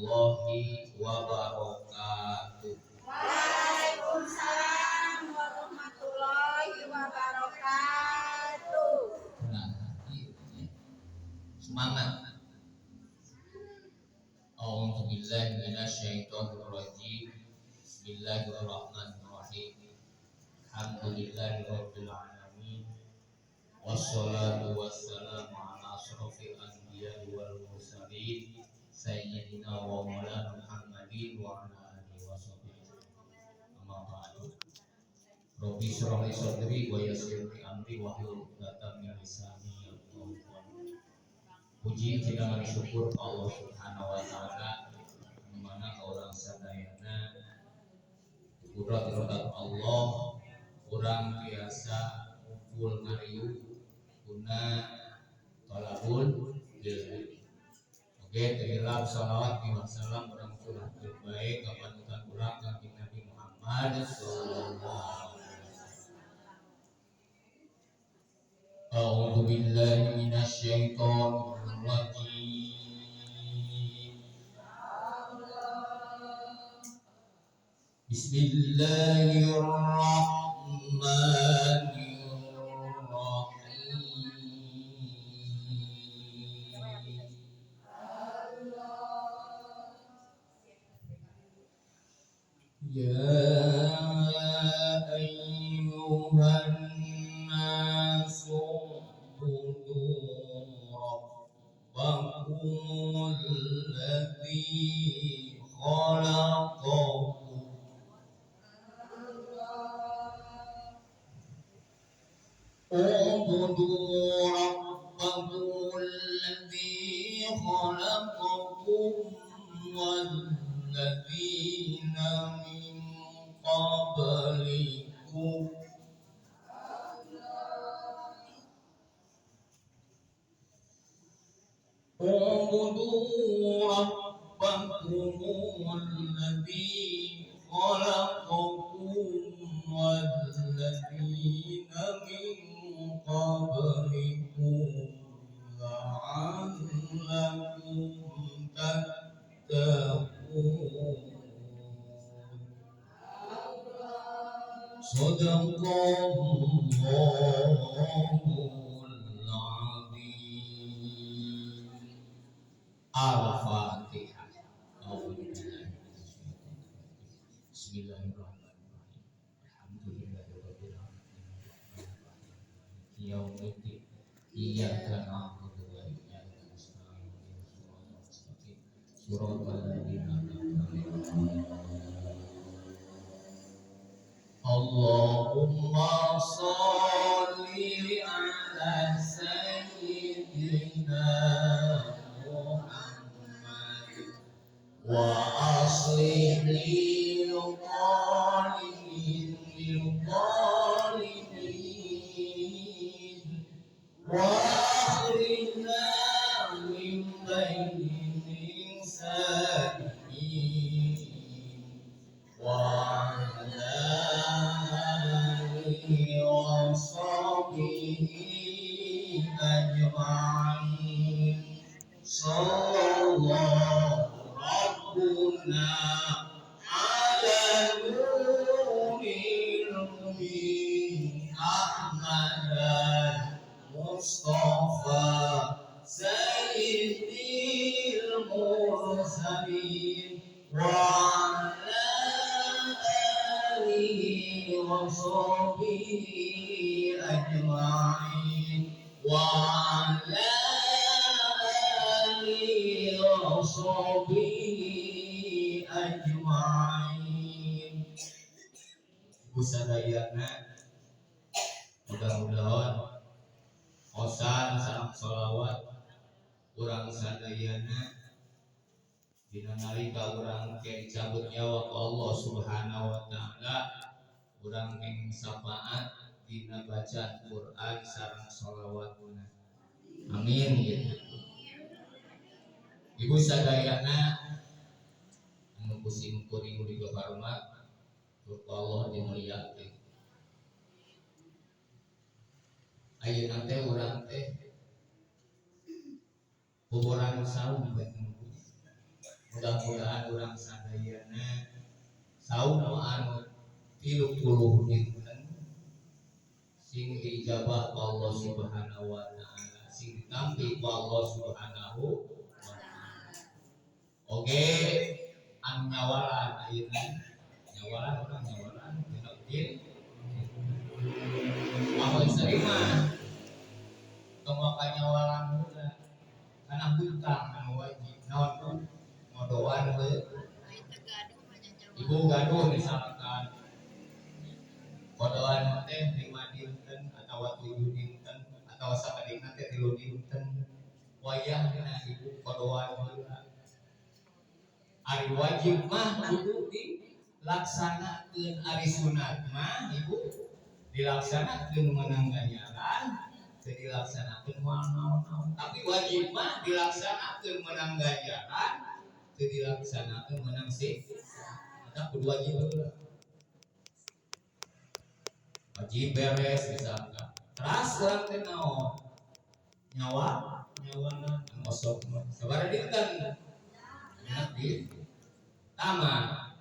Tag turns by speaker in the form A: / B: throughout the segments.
A: Warahmatullahi wabarakatuh.
B: Waalaikumsalam warahmatullahi wabarakatuh.
A: Nah, iya, ya. Semangat. A'udzu billahi minasyaitonir rajim. Bismillahirrahmanirrahim. Alhamdulillahirabbil alamin. Wassalatu wassalamu ala asyrafil anbiya'i wal mursalin sayyidina wa maulana Muhammadin wa ala alihi wasahbihi. Amma ba'du. Rabbi shrah li sadri wa yassir li amri wahlul 'uqdatam min lisani yafqahu qawli. Puji dengan syukur Allah Subhanahu wa taala, mana urang sadayana kudrat irodat Allah urang biasa ngumpul ngariung guna tolabul ilmi. Oke, teu salawat wa salam urang curahkeun bae ka panutan urang, Kanjeng Nabi Muhammad sallallahu alaihi wasallam. A'udzu billahi minasyaitonir rajim. Bismillahirrahmanirrahim. Ya ayyuhan nasu u'budu rabbakumul ladzi khalaqakum. U'budu rabbakumul ladzi khalaqakum walladzina min qablikum. U'budu rabbakumul ladzi khalaqakum walladzina min qablikum la'allakum tattaqun. Shadaqallahul azim. Al-Fatihah. Bismillahirrahmanirrahim. Alhamdulillahirabbil alamin. Maliki yaumiddin. Iyyaka na'budu wa iyyaka nasta'in. Ihdinas siratal mustaqim. Siratal ladzina an'amta 'alaihim. Allahumma sholli ala sayyidina Muhammad wa aslih lil zalimin wa akhrijna min bainihim salimin wa ala alihi wa sahbihi ajma'in. Sallallahu rabbuna ala nuril mubin Ahmad Mustafa sayyidil mursalin wa ala alihi wa sahbihi ajma'in wa ala alihi wa sahbihi ajma'in. Ibu sadayana, mudah-mudahan osan sareng sholawat urang sadayana dina nalika urang ke dicabut nyawa ku Allah Subhanahu wa taala, urang kenging syafaat dina bacaan Quran sareng sholawatna. Amin gitu. Ibu sadayana anu kusim kuring di karma ku Allah dimuliakeun. Ayeuna teh urang teh boboran saum bae. Mudah-mudahan urang sadayana saum anu 30 dinten sing diijabah ku Allah Subhanahu wa taala, sing ditampi ku Allah Subhanahu wa taala. Oke, anu nyawalan ayeuna, nyawalan urang nyawalan genep din. Amun sering mah tong waka nyawalan heula karena hutang anu wajib naon tuh ngodoan heuh. Ibu gaduh misalkan kodoan teh 5 dinten atau 7 dinten atau sakedingna teh 3 dinten, wayahna ibu kodoan heula. Ari wajib mah kudu dilaksanakeun, ari sunat mah ibu dilaksanakeun menang ganjaran, teu dilaksanakeun moal naon-naon. Tapi wajib mah dilaksanakeun menang ganjaran, teu dilaksanakeun menang siksa. Maka kudu wajib heula. Wajib beres misalkan. Teras urang teh naon? Nyawa, nyawana anu osok mah. Sabaraha dinten? Genep di tamat.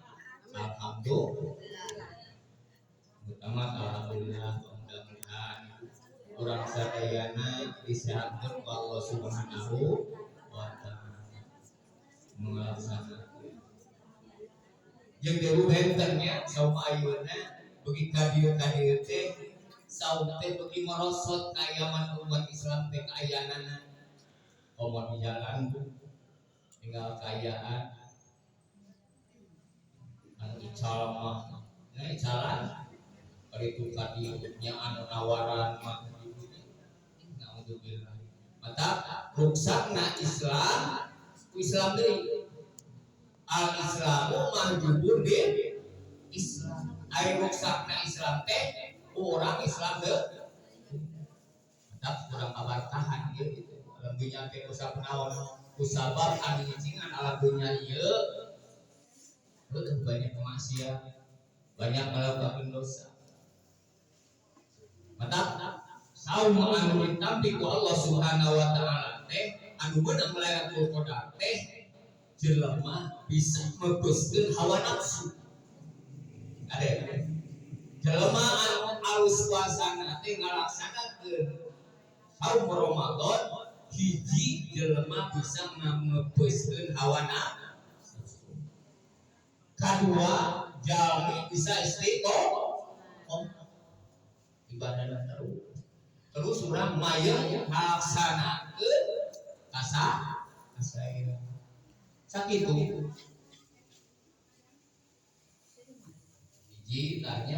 A: Alhamdulillah. Tamat alhamdulillah, mudah-mudahan urang sadayana disehatkeun ku Allah Subhanahu wa taala. Melaksanakeun. Jeung deui benten nya saum ayeuna beuki ka dieu teh saum teh beuki merosot kaayaman umat Islam teh kaayaanana. Komo di jalan tinggal kaayaan anu ical mah nya icalan bari ka dieu nya anu nawaran mah naudzubillah. Mata ruksakna Islam, Islam deui. Al Islamu mahjubun bil Islam. Ari ruksakna Islam teh ku urang Islam deu. Mata kurang kabarkahan ieu gitu. Alam dunya teh kusabab naon? Kusabab anu nyicingan alam dunya ieu. Heuh, banyak kemaksiat, banyak melakukan dosa. Mata saum anu ditampi ku Allah Subhanahu wa taala teh anu meunang Lailatul Qadar teh jelema bisa meupeuskeun hawa nafsu. Ade. Jelema anu alus puasana teh ngalaksanakeun saum Ramadan, hiji jelema bisa ngeupeuskeun hawa nafsu. Kadua, jalmi bisa istiqomah ibadahna terus. Terus urang mayeng ngalaksanakeun kasaya. Sakitu. Hiji tanya.